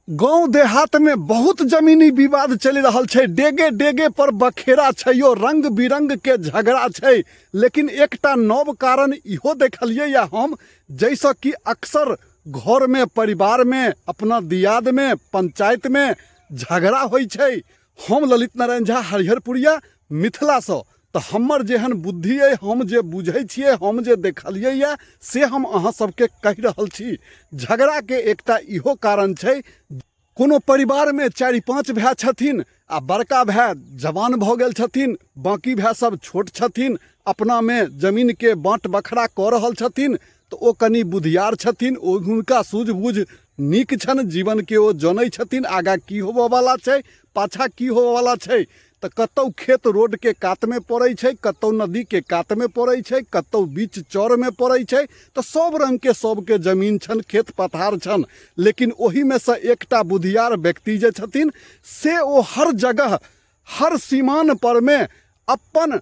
गाँव देहातमे बहुत जमीनी विवाद चलि रहल छै। डेगे डेगे पर बखेरा छै यौ, रंग बिरंग के झगड़ा छै। लेकिन एकटा नव कारण इहो देखलियै या हम, जाहिसँ कि अक्सर घरमे, परिवारमे, अपना दियादमे, पंचायतमे झगड़ा होइ छै। हम ललित नारायण झा हरिहरपुरिया मिथिलासँ, तऽ हमर जेहन बुद्धि अइ, हम जे बुझै छियै, हम जे देखलियै यऽ, से हम अहाँ सबके कहि रहल छी। झगड़ाके एकटा इहो कारण छै। कोनो परिवारमे 4-5 भाय छथिन आ बड़का भाय जवान भऽ गेल छथिन, बाँकी भाय सब छोट छथिन, अपनामे जमीनके बाँट बखरा कऽ रहल छथिन, तऽ ओ कनि बुधियार छथिन, ओ हुनका सूझबूझ नीक छनि, जीवनके ओ जनै छथिन, आगाँ की होबऽवला छै, पाछाँ की होबऽवला छै। तऽ कतहु खेत रोडके कातमे पड़ै छै, कतहु नदीके कातमे पड़ै छै, कतहु बीच चऽरमे पड़ै छै, तऽ सब रङ्गके सबके जमीन छनि, खेत पथार छनि। लेकिन ओहिमे सँ एकटा बुधियार व्यक्ति जे छथिन, से ओ हर जगह हर सीमान परमे अपन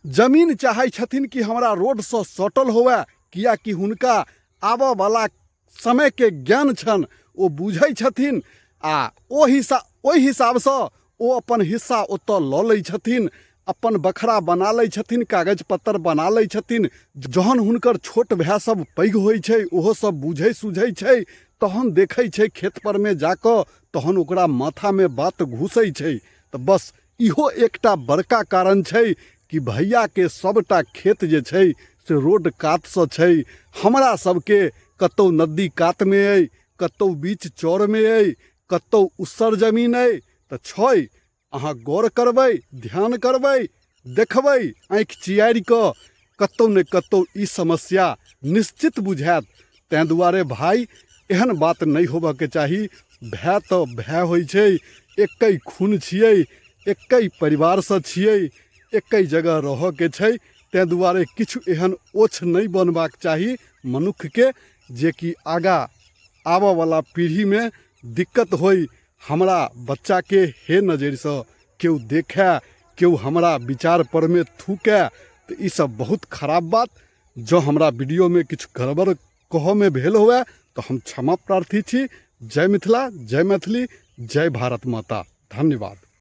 जमीन चाहै छथिन कि हमरा रोडसँ सटल हुए, किएकि हुनका आबऽवला समयके ज्ञान छनि, ओ बुझै छथिन आ ओ हिसा ओहि हिसाबसँ ओ अपन हिस्सा ओतऽ लऽ लै छथिन, अपन बखरा बना लै छथिन, कागज पत्तर बना लै छथिन। जहन हुनकर छोट भाय सब पैघ होइ छै, ओहो सब बुझै सुझै छै, तहन देखै छै खेत परमे जाकऽ, तहन ओकरा माथामे बात घुसै छै। तऽ बस इहो एकटा बड़का कारण छै कि भैयाके सबटा खेत जे छै से रोड कातसँ छै, हमरा सबके कतहु नदी कातमे अइ, कतहु बीच चऽरमे अइ, कतहु उसर जमीन अइ। तऽ छै, अहाँ गौर करबै, ध्यान करबै, देखबै आँखि चियारि कऽ, कतहु ने कतहु ई समस्या निश्चित बुझायत। ताहि दुआरे भाय, एहन बात नहि होबऽके चाही। भाय तऽ भाय होइ छै, एक्कहि खून छियै, एक्कहि परिवारसँ छियै, एक्कहि जगह रहऽके छै। ताहि दुआरे किछु एहन ओछ नहि बनबाक चाही मनुक्खके, जेकि आगाँ आबऽवला पीढ़ीमे दिक्कत होइ। हमरा बच्चाके हे नजरिसँ केओ देखए, केओ हमरा विचार परमे थूकए, तऽ ईसब बहुत खराब बात। जँ हमरा वीडियोमे किछु गड़बड़ कहऽमे भेल हुए तऽ हम क्षमा प्रार्थी छी। जय मिथिला, जय मैथिली, जय भारत माता। धन्यवाद।